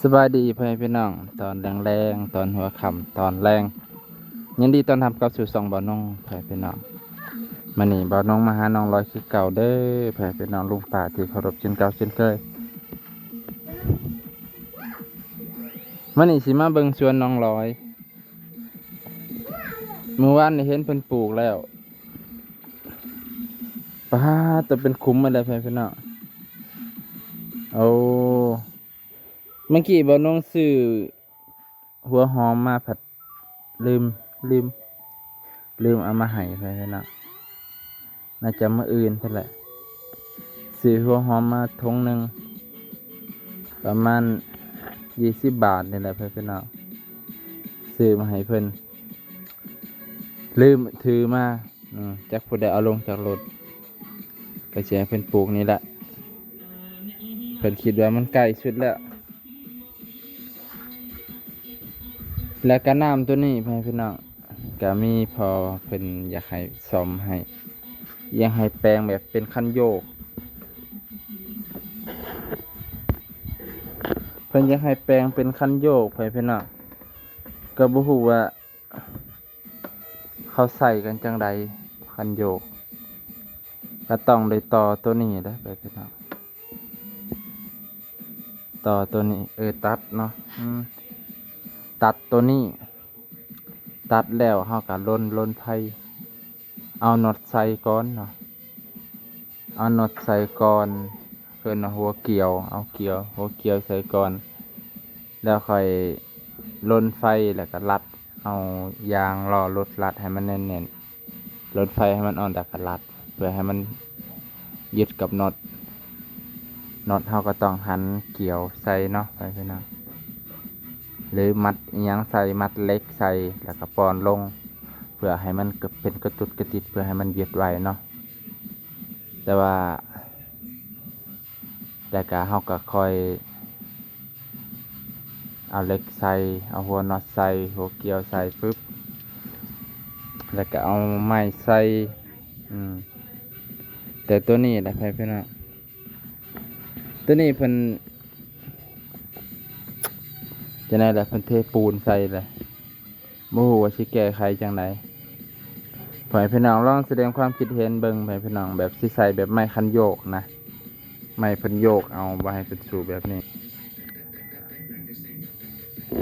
ສະບາຍດີພໍ່ແມ່ພີ່ນ້ອງ ຕອນແລງໆ ຕອນຫົວຄ່ຳ ຕອນແລງ ຍິນດີຕ້ອນຮັບເຂົ້າສູ່ຊ່ອງບ່າວນົງ ພໍ່ແມ່ພີ່ນ້ອງ. ມື້ນີ້ບ່າວນົງມາຫານ້ອງລອຍຄືເກົ່າເດີ ພໍ່ແມ່ພີ່ນ້ອງ ລຸງປ້າທີ່ເຄົາລົບເຊັ່ນເກົ່າເຊັ່ນເຄີຍ. ມື້ນີ້ຊິມາເບິ່ງສວນນ້ອງລອຍ. ມື້ວານນີ້ເຫັນເພິ່ນປູກແລ້ວ ປາດ ໂຕເປັນຂຸມໝົດແລ້ວ ພໍ່ແມ່ພີ່ນ້ອງ. ໂອ້ ເມື່ອກີ້ບ່າວນົງຊື້ຫົວຫອມມາ ພັດລືມ ລືມ ລືມເອົາມາໃຫ້ ພໍ່ແມ່ພີ່ນ້ອງ. ໜ້າຈະມື້ອື່ນພຸ້ນແຫຼະ. ຊື້ຫົວຫອມມາຖົງໜຶ່ງ ປະມານຊາວບາດນີ້ແຫຼະ ພໍ່ແມ່ພີ່ນ້ອງ, ຊື້ມາໃຫ້ເພິ່ນ. ລືມຖືມາ ອືມ ຈັກຜູ້ໃດເອົາລົງຈາກລົດ. ກໍຊິໃຫ້ເພິ່ນປູກນີ້ແຫຼະ, ເພິ່ນຄິດວ່າມັນໃກ້ສຸດແລ້ວ. ແລ້ວກໍນ້ຳໂຕນີ້ ພໍ່ແມ່ພີ່ນ້ອງ, ກໍມີພໍ່ເພິ່ນຢາກໃຫ້ສ້ອມໃຫ້, ຢາກໃຫ້ແປງແບບເປັນຄັນໂຍກ, ເພິ່ນຢາກໃຫ້ແປງເປັນຄັນໂຍກ ພໍ່ແມ່ພີ່ນ້ອງ. ກໍບໍ່ຮູ້ວ່າ ເຂົາໃສ່ກັນຈັ່ງໃດ ຄັນໂຍກ. ກໍຕ້ອງໄດ້ຕໍ່ໂຕນີ້ແຫຼະ ພໍ່ແມ່ພີ່ນ້ອງ, ຕໍ່ໂຕນີ້ ເອີ ຕັດເນາະ, ອືມ ຕັດໂຕນີ້, ຕັດແລ້ວເຮົາກໍລົນ ລົນໄຟ ເອົານັອດໃສ່ກ່ອນເນາະ, ເອົານັອດໃສ່ກ່ອນ, ເອີ້ນວ່າຫົວກຽວ, ເອົາກຽວ ຫົວກຽວໃສ່ກ່ອນ, ແລ້ວຄ່ອຍລົນໄຟ ແລ້ວກໍລັດ ເອົາຢາງລໍ້ລົດລັດໃຫ້ມັນແໜ້ນໆ, ລົນໄຟໃຫ້ມັນອ່ອນ ແລ້ວກໍລັດ ເພື່ອໃຫ້ມັນຍຶດກັບນັອດ. ນັອດເຮົາກໍຕ້ອງຫັນກຽວໃສ່ເນາະ ພໍ່ແມ່ພີ່ນ້ອງ, ຫຼືມັດອີ່ຫຍັງໃສ່, ມັດເຫຼັກໃສ່ ແລ້ວກໍປ່ອນລົງ ເພື່ອໃຫ້ມັນເປັນກະຕຸດກະຕິດ ເພື່ອໃຫ້ມັນຍຶດໄວ້ເນາະ. ແຕ່ວ່າ ແລ້ວກະເຮົາກະຄ່ອຍເອົາເຫຼັກໃສ່, ເອົາຫົວນັອດໃສ່, ຫົວກຽວໃສ່ປຶບ, ແລ້ວກະເອົາໄມ້ໃສ່. ອືມ ແຕ່ໂຕນີ້ແຫຼະ ພໍ່ແມ່ພີ່ນ້ອງ, ໂຕນີ້ເພິ່ນ ຈັ່ງໃດລະ ເພິ່ນເທປູນໃສ່ລະ. ບໍ່ຮູ້ວ່າຊິແກ້ໄຂຈັ່ງໃດ. ພໍ່ແມ່ພີ່ນ້ອງລອງສະແດງຄວາມຄິດເຫັນເບິ່ງ ພໍ່ແມ່ພີ່ນ້ອງ, ແບບຊິໃສ່ແບບໄມ້ຄັນໂຍກນະ, ໄມ້ເພິ່ນໂຍກເອົາ ບໍ່ໃຫ້ເພິ່ນສູບແບບນີ້.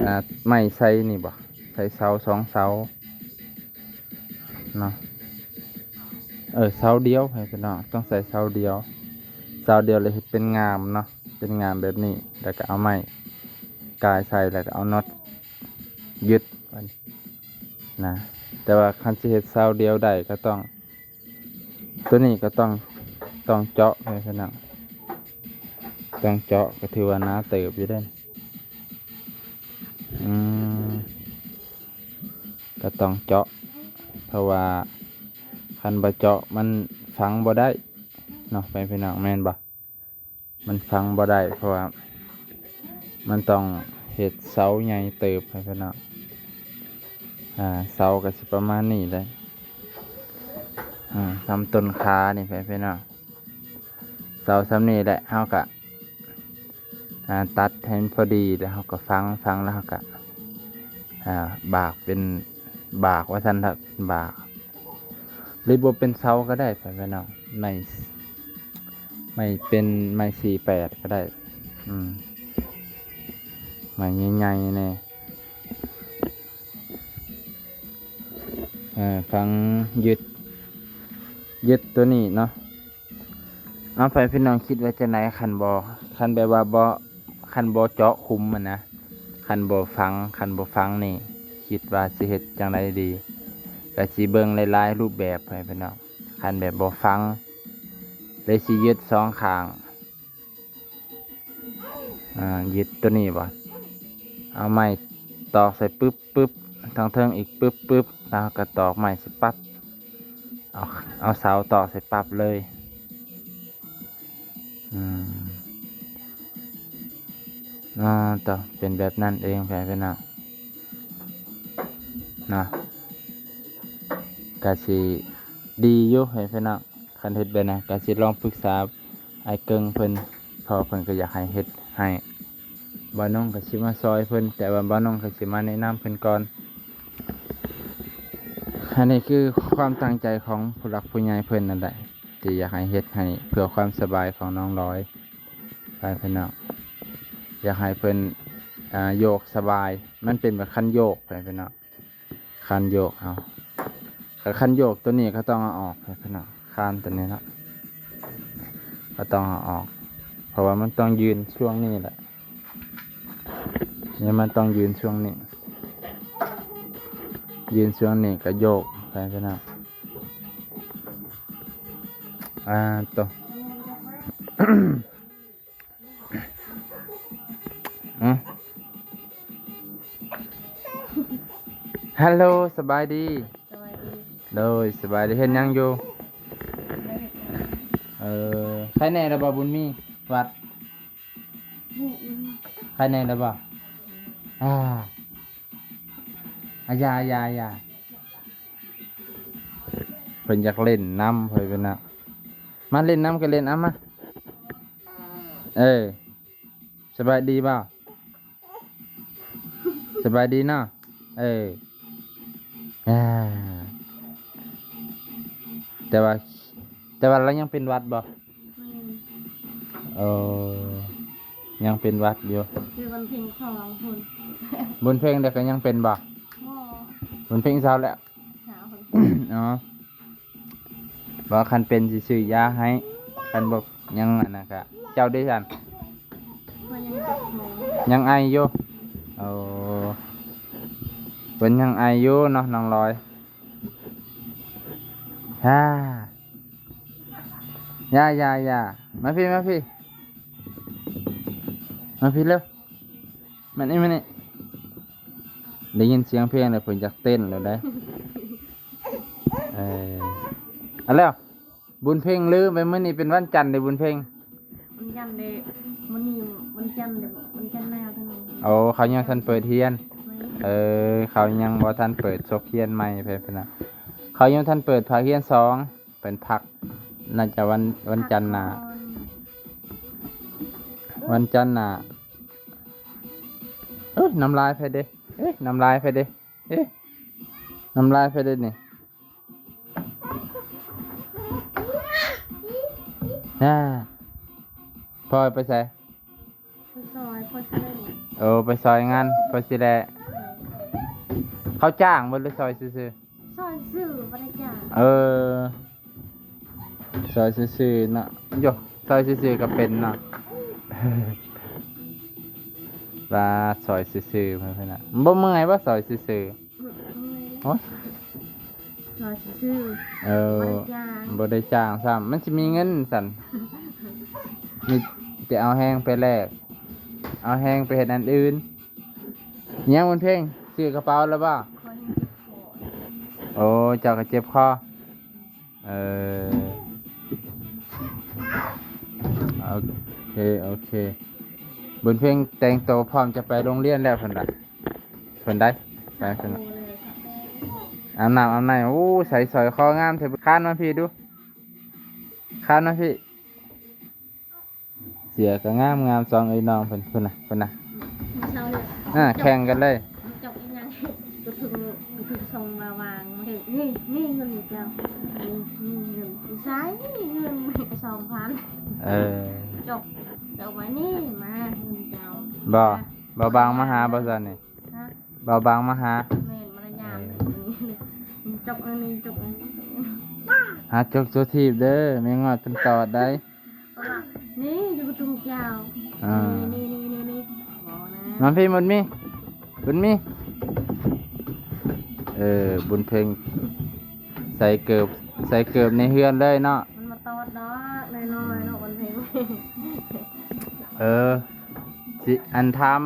ອ່າ ໄມ້ໃສ່ນີ້ບໍ່? ໃສ່ເສົາສອງເສົາເນາະ. ເອີ ເສົາດຽວ ພໍ່ແມ່ພີ່ນ້ອງ, ຕ້ອງໃສ່ເສົາດຽວ, ເສົາດຽວແລ້ວເຮັດເປັນງ່າມເນາະ, ເປັນງ່າມແບບນີ້ ແລ້ວກໍເອົາໄມ້ກ່າຍໃສ່ ແລ້ວກໍເອົານັອດ ຍຶດໄວ້ນະ. ແຕ່ວ່າຄັນຊິເຮັດເສົາດຽວໄດ້ກໍຕ້ອງ ໂຕນີ້ກໍຕ້ອງ ຕ້ອງເຈາະ ພີ່ນ້ອງ, ຕ້ອງເຈາະ ກໍຖືວ່າໜາເຕີບຢູ່ເດ້. ອືມ ກໍຕ້ອງເຈາະ ເພາະວ່າຄັນບໍ່ເຈາະມັນຝັງບໍ່ໄດ້ເນາະ ພີ່ນ້ອງ, ແມ່ນບໍ່? ມັນຝັງບໍ່ໄດ້ ເພາະວ່າມັນຕ້ອງເຮັດເສົາໃຫຍ່ເຕີບ ພີ່ນ້ອງ. ອ່າ ເສົາກໍຊິປະມານນີ້ແຫຼະ, ອ່າ ສ່ຳຕົ້ນຂານີ້ ພີ່ນ້ອງ, ເສົາສ່ຳນີ້ແຫຼະ. ເຮົາກໍ ອ່າ ຕັດໃຫ້ມັນພໍດີ ແລ້ວເຮົາກໍຝັງ, ຝັງແລ້ວເຮົາກໍ ອ່າ ບາກເປັນ ບາກວ່າຊັ້ນເຖາະ, ເປັນບາກ ຫຼືບໍ່ເປັນເສົາກໍໄດ້ ພໍ່ແມ່ພີ່ນ້ອງ, ໄມ້ ໄມ້ເປັນໄມ້ສີ່ແປດກໍໄດ້. ອືມ ໄມ້ໃຫຍ່ໆແດ່ ເອີ ຝັງ ຍຶດ ຍຶດໂຕນີ້ເນາະ. ເອົາ ພໍ່ແມ່ພີ່ນ້ອງຄິດວ່າຈັ່ງໃດ? ຄັນບໍ່ ຄັນແບບວ່າບໍ່ ຄັນບໍ່ເຈາະຂຸມຫັ້ນນະ, ຄັນບໍ່ຝັງ ຄັນບໍ່ຝັງນີ້ ຄິດວ່າຊິເຮັດຈັ່ງໃດດີ? ກະຊິເບິ່ງຫຼາຍໆຮູບແບບ ພໍ່ແມ່ພີ່ນ້ອງ. ຄັນແບບບໍ່ຝັງ ເລີຍຊິຍຶດສອງຂ້າງ ອ່າ ຍຶດໂຕນີ້ບໍ່? ເອົາໄມ້ຕອກໃສ່ປຶບ ປຶບ ທາງເທິງອີກປຶບ ປຶບ ແລ້ວເຮົາກໍຕອກໄມ້ໃສ່ປັບ ເອົາ ເອົາເສົາຕອກໃສ່ປັບເລີຍ. ອືມ ອໍ ຕະ ເປັນແບບນັ້ນເອງ ແບບນັ້ນເນາະ ກະຊິດີຢູ່ ແບບນັ້ນ. ຄັນເຮັດແບບນັ້ນ ກະຊິລອງປຶກສາອ້າຍເກິ່ງເພິ່ນ ເພາະເພິ່ນກໍຢາກໃຫ້ເຮັດໃຫ້. ບ່າວໜຸ່ງກໍຊິມາຊ່ອຍເພິ່ນ ແຕ່ວ່າບ່າວໜຸ່ງກໍຊິມາແນະນຳເພິ່ນກ່ອນ. ອັນນີ້ຄືຄວາມຕັ້ງໃຈຂອງຜູ້ຫຼັກຜູ້ໃຫຍ່ເພິ່ນນັ້ນແຫຼະ ທີ່ຢາກໃຫ້ເຮັດໃຫ້ເພື່ອຄວາມສະບາຍຂອງນ້ອງລອຍ ໄປພີ່ນ້ອງ. ຢາກໃຫ້ເພິ່ນ ອ່າ ໂຍກສະບາຍ ມັນເປັນແບບຄັນໂຍກ ໄປພີ່ນ້ອງ. ຄານໂຍກເຮົາ ແຕ່ຄານໂຍກຕົວນີ້ກໍຕ້ອງເອົາອອກໃຫ້ເພິ່ນເນາະ ຄານຕົວນີ້ເນາະ ກໍຕ້ອງເອົາອອກ ເພາະວ່າມັນຕ້ອງຢືນຊ່ວງນີ້ແຫຼະ ນີ້ມັນຕ້ອງຢືນຊ່ວງນີ້ ຢືນຊ່ວງນີ້ກໍໂຍກໄປເພິ່ນເນາະ ອ່າ ໂຕ. ອືມ ຮັລໂຫຼ ສະບາຍດີ. ສະບາຍດີ. ໂດຍ ສະບາຍດີ. ເຮັດຫຍັງຢູ່? ບໍ່ໄດ້ເຮັດຫຍັງ. ເອີ ໄຄແນ່ແລ້ວບໍ່ ບຸນມີ? ຫວັດ ໄຄແນ່ແລ້ວບໍ່? ອາ ອາ ຢ່າ ຢ່າ ຢ່າ. ເພິ່ນຢາກຫຼິ້ນນຳ ເພິ່ນນະ ມາຫຼິ້ນນຳກໍຫຼິ້ນ ເອົາມາ. ເອີ ສະບາຍດີບໍ່? ສະບາຍດີເນາະ. ເອີ ອາ ແຕ່ວ່າ ແຕ່ວ່າລາວຍັງເປັນຫວັດບໍ່? ແມ່ນ. ເອີ ຍັງເປັນຫວັດຢູ່. ຄືວັນເພັງຂອງພຸ້ນ ບຸນເພັງເດ້ກໍຍັງເປັນບໍ່? ບໍ່. ບຸນເພັງເຊົາແລ້ວ. ເຊົາ. ອໍ ບໍ່ ຄັນເປັນຊິຊື້ຢາໃຫ້ ຄັນບໍ່ ຍັງອັນນັ້ນກະ ເຈົ້າເດ້ຊັ້ນ? ຂ້ອຍຍັງເຈັບຄໍ ຍັງໄອຢູ່. ໂອ້ ເພິ່ນຍັງໄອຢູ່ເນາະ ນ້ອງລອຍ. ຮາ ຢ່າ ຢ່າ ຢ່າ ມາພີ້ ມາພີ້ ມາພີ້ເລັວ. ມານີ້ ມານີ້ ໄດ້ຍິນສຽງເພງແລ້ວ ເພິ່ນຢາກເຕັ້ນແລ້ວເດ້. ເອີ ເອົາແລ້ວ ບຸນເພັງລືມໄປ ມື້ນີ້ເປັນວັນຈັນເດ້ ບຸນເພັງ. ວັນຈັນເດ້ ມື້ນີ້ວັນຈັນເດ້ ວັນຈັນແລ້ວເທົ່ານັ້ນ. ໂອ້ ເຂົາຍັງທັນເປີດຮຽນ. ແມ່ນ. ເອີ ເຂົາຍັງບໍ່ທັນເປີດສົກຮຽນໃໝ່ ເພິ່ນນະ ເຂົາຍັງທັນເປີດພາກຮຽນສອງ. ເປັນພັກ ໜ້າຈະວັນ ວັນຈັນໜ້າ ພັກກ່ອນ ວັນຈັນໜ້າ. ເອີຍ ນ້ຳລາຍໃຜເດ້? ເອີຍ ນ້ຳລາຍໃຜເດ້? ເອີຍ ນ້ຳລາຍໃຜເດ້ນີ້? ອາ ພໍ່ໄປໃສ? ໄປຊ່ອຍພໍ່ຊິແລະ. ໂອ້ ໄປຊ່ອຍງານພໍ່ຊິແລະ. ເອີ ເຂົາຈ້າງບໍ່ ຫຼືຊ່ອຍຊື່ໆ? ຊ່ອຍຊື່ໆ ບໍ່ໄດ້ຈ້າງ. ເອີ ຊ່ອຍຊື່ໆເນາະ. ໂຢ ຊ່ອຍຊື່ໆກໍເປັນເນາະ. ວ່າຊ່ອຍຊື່ໆ ເພິ່ນນະ ບໍ່ເມື່ອຍບໍ່ ຊ່ອຍຊື່ໆ? ອືມ ໂອ້ຍ ຊ່ອຍຊື່ໆ. ເອີ ບໍ່ໄດ້ຈ້າງ ບໍ່ໄດ້ຈ້າງຊ້ຳ ມັນຊິມີເງິນຊັ້ນ? ມີແຕ່ເອົາແຮງໄປແລກ ເອົາແຮງໄປເຮັດອັນອື່ນ. ຫຍັງ ບຸນເພັງ ຊື້ກະເປົາແລ້ວບໍ່? ຂ້ອຍຍັງເຈັບຄໍ. ໂອ້ ເຈົ້າກໍເຈັບຄໍ. ເອີ ໂອເຄ ໂອເຄ ບຸນເພັງແຕ່ງໂຕພ້ອມຈະໄປໂຮງຮຽນແລ້ວ ເພິ່ນວ່າ ເພິ່ນໄດ້ ໄປເພິ່ນ ອາບນ້ຳອາບໃນ. ໂອ້ ໃສ່ສ້ອຍຄໍງາມແທ້. ຄານມາພີ້ດູ ຄານມາພີ້. ເສື້ອກໍງາມໆ ສອງເອື້ອຍນ້ອງເພິ່ນ ພຸ້ນນະ ພຸ້ນນະ. ເຊົ້ານີ້ ອ່າ ແຂ່ງກັນເລີຍ. ມັນຈົກອີຫຍັງ? ກະເພິ່ງ ກະເພິ່ງສົ່ງມາວາງ ເຫັນ ນີ້ ນີ້ເງິນເຈົ້າ ນີ້ ນີ້ເງິນ. ໃສເງິນ? ສອງພັນ. ເອີ ຈົກ ເອົາໄວ້ນີ້ ມາເງິນເຈົ້າ. ບໍ່ ມາ ບໍ່ບາງມາຫາບໍ່ຊັ້ນນີ້? ຮະ? ບໍ່ບາງມາຫາ. ແມ່ນ ມາລະຍາມ. ເອີ ນີ້ ຈົກອັນນີ້ ຈົກອັນນີ້. ຫາຈົກໂຊທີບເດີ ແມ່ງອດເພິ່ນຕອດໄດ໋. ນີ້ຢູ່ປະຕູເຈົ້າ. ອ່າ ນີ້ ນີ້ ນີ້ ນີ້ ນີ້ ບໍ່ນະ. ມາພີ້ ບຸນມີ ບຸນມີ. ເອີ ບຸນເພັງ ໃສ່ເກີບ ໃສ່ເກີບໃນເຮືອນເລີຍເນາະ. ມັນບໍ່ຕອດດອກ ນ້ອຍໆເນາະ ອືມ ບຸນເພັງ. ເອີ ຊິ ອັນ ຖາມ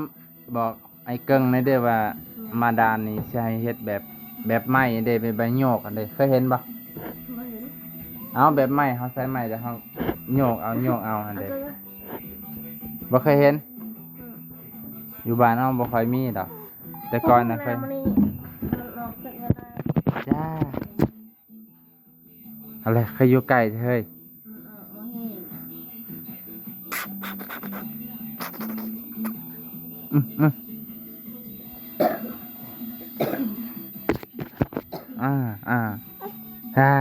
ບອກໄອ້ເກິ່ງແດ່ເດີວ່າ ຫຍັງ? ມາດານນີ້ຊິໃຫ້ເຮັດແບບ ແບບໄມ້ເດ້ ແບບໃບໂຍກຫັ້ນເດ້ ເຄີຍເຫັນບໍ່? ບໍ່ເຫັນ. ເອົາ ແບບໄມ້ ເຮົາໃຊ້ໄມ້ແລ້ວເຮົາໂຍກເອົາ ໂຍກເອົາຫັ້ນເດ້. ເອົາເດີ. ບໍ່ເຄີຍເຫັນ? ອືມ. ຢູ່ບ້ານເຮົາບໍ່ຄ່ອຍມີດອກ ແຕ່ກ່ອນນະເຄີຍ. ມັນອອກຈາກເວລາ. ຈ້າ. ເອົາແຫຼະ ໃຄຢູ່ໃກ້ເຮີ້ຍ. ອືມ ເອີ ບໍ່ເຫັນ. ອືມ ອືມ ອ່າ ອ່າ ອ່າ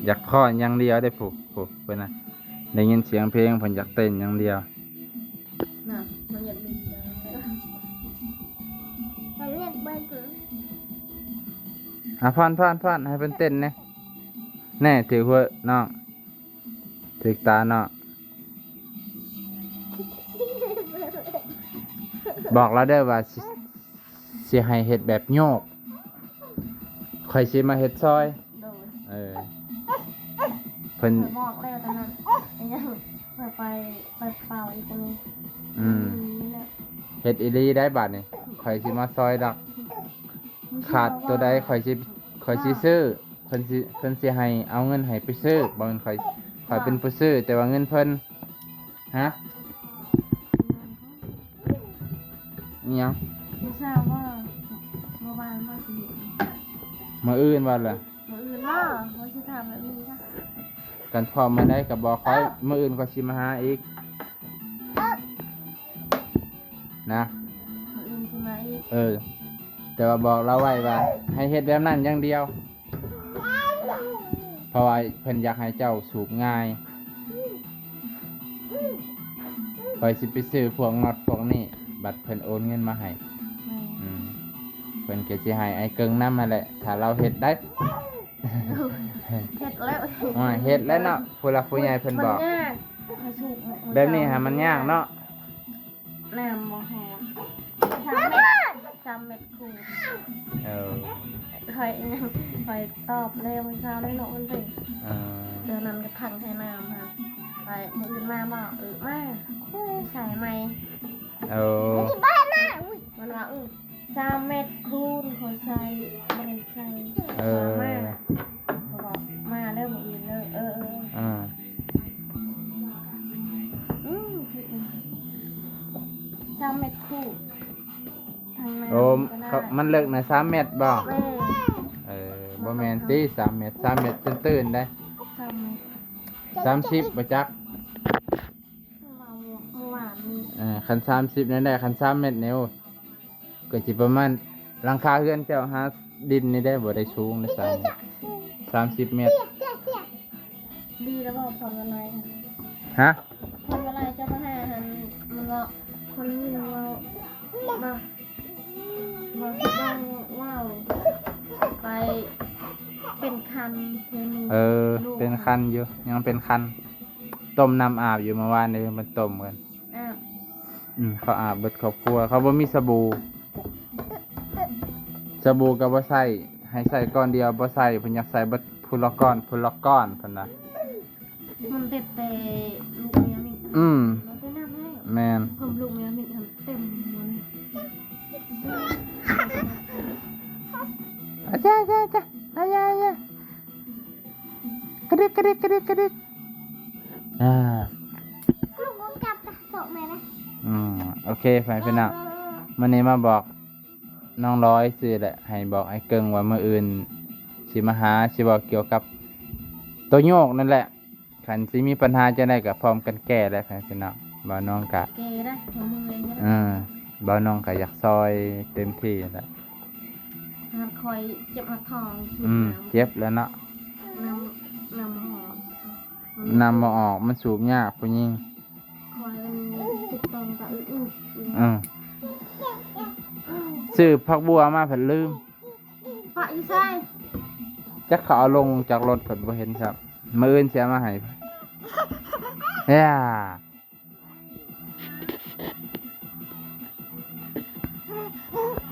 ຢາກຟ້ອນຢ່າງດຽວເດ້ ຜູ້ ຜູ້ ເພິ່ນນະ ໄດ້ຍິນສຽງເພງ ເພິ່ນຢາກເຕັ້ນຢ່າງດຽວ. ນະ ມັນຢາກຫຼິ້ນ ມັນຢາກເບິ່ງ ອ່ະ ຟ້ອນ ຟ້ອນ ຟ້ອນ ໃຫ້ເພິ່ນເຕັ້ນແດ່. ແນ່ ຖືກຫົວນ້ອງ ຖືກຕານ້ອງ. ບອກລາວເດີວ່າ ຊິ ຊິໃຫ້ເຮັດແບບໂຍກ ຂ້ອຍຊິມາເຮັດຊອຍ. ໂດຍ ເອີ ເພິ່ນ ຂ້ອຍບອກແລ້ວຕອນນັ້ນ ໄປ ໄປເປົ່າອີກອັນນີ້. ອືມ ນີ້ແຫຼະ ເຮັດອີ່ຫຼີໄດ໋ບາດນີ້ ຂ້ອຍຊິມາຊອຍດອກ. ຂາດໂຕໃດ ຂ້ອຍຊິ ຂ້ອຍຊິຊື້. ເພິ່ນຊິ ເພິ່ນຊິໃຫ້ເອົາເງິນໃຫ້ໄປຊື້ ບໍ່ແມ່ນຂ້ອຍ ຂ້ອຍເປັນຜູ້ຊື້ ແຕ່ວ່າເງິນເພິ່ນ. ຮະ ອີ່ຫຍັງ? ມື້ເຊົ້າບໍ່ ບໍ່ວ່າງບໍ່ຊິເຮັດ ມື້ອື່ນວ່າລະ ມື້ອື່ນບໍ່ ວ່າຊິຖາມແບບນີ້ຊະ. ກັນພ້ອມມື້ໃດກໍບອກຂ້ອຍ ມື້ອື່ນຂ້ອຍຊິມາຫາອີກນະ ມື້ອື່ນຊິມາອີກ. ເອີ ແຕ່ວ່າບອກລາວໄວ້ວ່າ ໃຫ້ເຮັດແບບນັ້ນຢ່າງດຽວ ເພາະວ່າເພິ່ນຢາກໃຫ້ເຈົ້າສູບງ່າຍ. ຂ້ອຍຊິໄປຊື້ພວກນັອດພວກນີ້ ບັດເພິ່ນໂອນເງິນມາໃຫ້. ແມ່ນ ອືມ ເພິ່ນກໍຊິໃຫ້ອ້າຍເກິ່ງນຳຫັ້ນແຫຼະ ຖ້າລາວເຮັດໄດ້. ເຮັດແລ້ວ ໂອ້ຍ ເຮັດແລ້ວເນາະ ຜູ້ຫຼັກຜູ້ໃຫຍ່ເພິ່ນບອກ. ມັນຍາກ ຖ້າສູບ ແບບນີ້ຫາມັນຍາກເນາະ. ນ້ຳບໍ່ຮອດ ສາມແມັດ ສາມແມັດຄູນ. ເອີ ຂ້ອຍ ຂ້ອຍຕອບແລ້ວມື້ເຊົ້ານີ້ເນາະ ມັນເປັນ ເອີ ເທື່ອນັ້ນກໍຖັງໃສ່ນ້ຳຫັ້ນ ໄປມື້ອື່ນມາບໍ່? ເອີ ມາ ໃສ່ໃໝ່. ເອີ ມັນວ່າ ເອີ ສາມແມັດຄູນ ຂ້ອຍໃສ່ ບໍ່ໄດ້ໃສ່. ເອີ ມາ ເຂົາບອກ ມາເດີມື້ອື່ນເດີ. ເອີ ເອີ ອ່າ ອືມ ສາມແມັດຄູນ ທາງໃນ. ໂອ້ ມັນເລິກນະ ສາມແມັດບໍ່? ແມ່ນ ເອີ ບໍ່ແມ່ນຕິ ສາມແມັດ ສາມແມັດຕື້ນໆໄດ໋. ສາມແມັດ ສາມສິບບໍ່ຈັກ ເວົ້າເມື່ອວານນີ້. ເອີ ຄັນສາມສິບນັ້ນແຫຼະ ຄັນສາມແມັດນີ້ ໂອ້ ກໍຊິປະມານຫຼັງຄາເຮືອນເຈົ້າຫາດິນນີ້ໄດ໋ ບໍ່ໄດ້ສູງເດ້ ສາມ ສາມສິບແມັດ. ດີແລ້ວບໍ່ ຜ່ອນວັນໄລຫັ້ນ? ຮະ? ຜ່ອນວັນໄລເຈົ້າມາຫາຫັ້ນ ມັນເວົ້າ ຄົນນີ້ມັນເວົ້າ ບໍ່ ບໍ່ ເວົ້າ ໄປເປັນຄັນຄືນີ້. ເອີ ເປັນຄັນຢູ່ ຍັງເປັນຄັນ ຕົ້ມນ້ຳອາບຢູ່ ເມື່ອວານນີ້ເພິ່ນຕົ້ມກັນ. ອາບ ອືມ ເຂົາອາບເບິດຄອບຄົວ ເຂົາບໍ່ມີສະບູ ສະບູກໍບໍ່ໃຊ້ ໃຫ້ໃຊ້ກ້ອນດຽວບໍ່ໃຊ້ ເພິ່ນຢາກໃຊ້ເບິດ ຜູ້ລະກ້ອນ ຜູ້ລະກ້ອນ ເພິ່ນວ່າ. ມັນເຕັມແຕ່ລູກເມຍມິກ. ອືມ ມັນເຕັມນ້ຳໃຫ້. ແມ່ນ ເພິ່ນລູກເມຍມິກຫັ້ນເຕັມໝົດ. ອາຈາ ອາຈາ ອາຈາ ອາຍາ ອາຍາ ກະດິກ ກະດິກ ກະດິກ ກະດິກ. ອ່າ ອືມ ໂອເຄ ໄປພີ່ນ້ອງ ມື້ນີ້ມາບອກນ້ອງລອຍຊື່ແຫຼະ ໃຫ້ບອກອ້າຍເກິ່ງວ່າມື້ອື່ນຊິມາຫາ ຊິເວົ້າກ່ຽວກັບໂຕໂຍກນັ້ນແຫຼະ. ຄັນຊິມີບັນຫາຈັ່ງໃດກໍພ້ອມກັນແກ້ແຫຼະພີ່ນ້ອງ. ບ່າວນ້ອງກະ ແກ້ໄດ້ ຫົວເມື່ອຍ. ເອີ ບ່າວນ້ອງກະຢາກຊອຍເຕັມທີ່ແຫຼະ. ຫາກຂ້ອຍເຈັບຫາກທ້ອງ. ອືມ ເຈັບແລ້ວເນາະ. ນ້ຳ ນ້ຳບໍ່ອອກ ນ້ຳບໍ່ອອກ ມັນສູບຍາກຜູ້ຍິງ. ຂ້ອຍອັນຕິດຕ້ອງກະອຶກໆ. ເອີ ຊື້ຜັກບົ່ວມາພັດລືມ. ປະຢູ່ໃສ? ຈັກ ເຂົາເອົາລົງຈາກລົດເພິ່ນບໍ່ເຫັນຊ້ຳ. ມື້ອື່ນຊິເອົາມາໃຫ້. ເອີ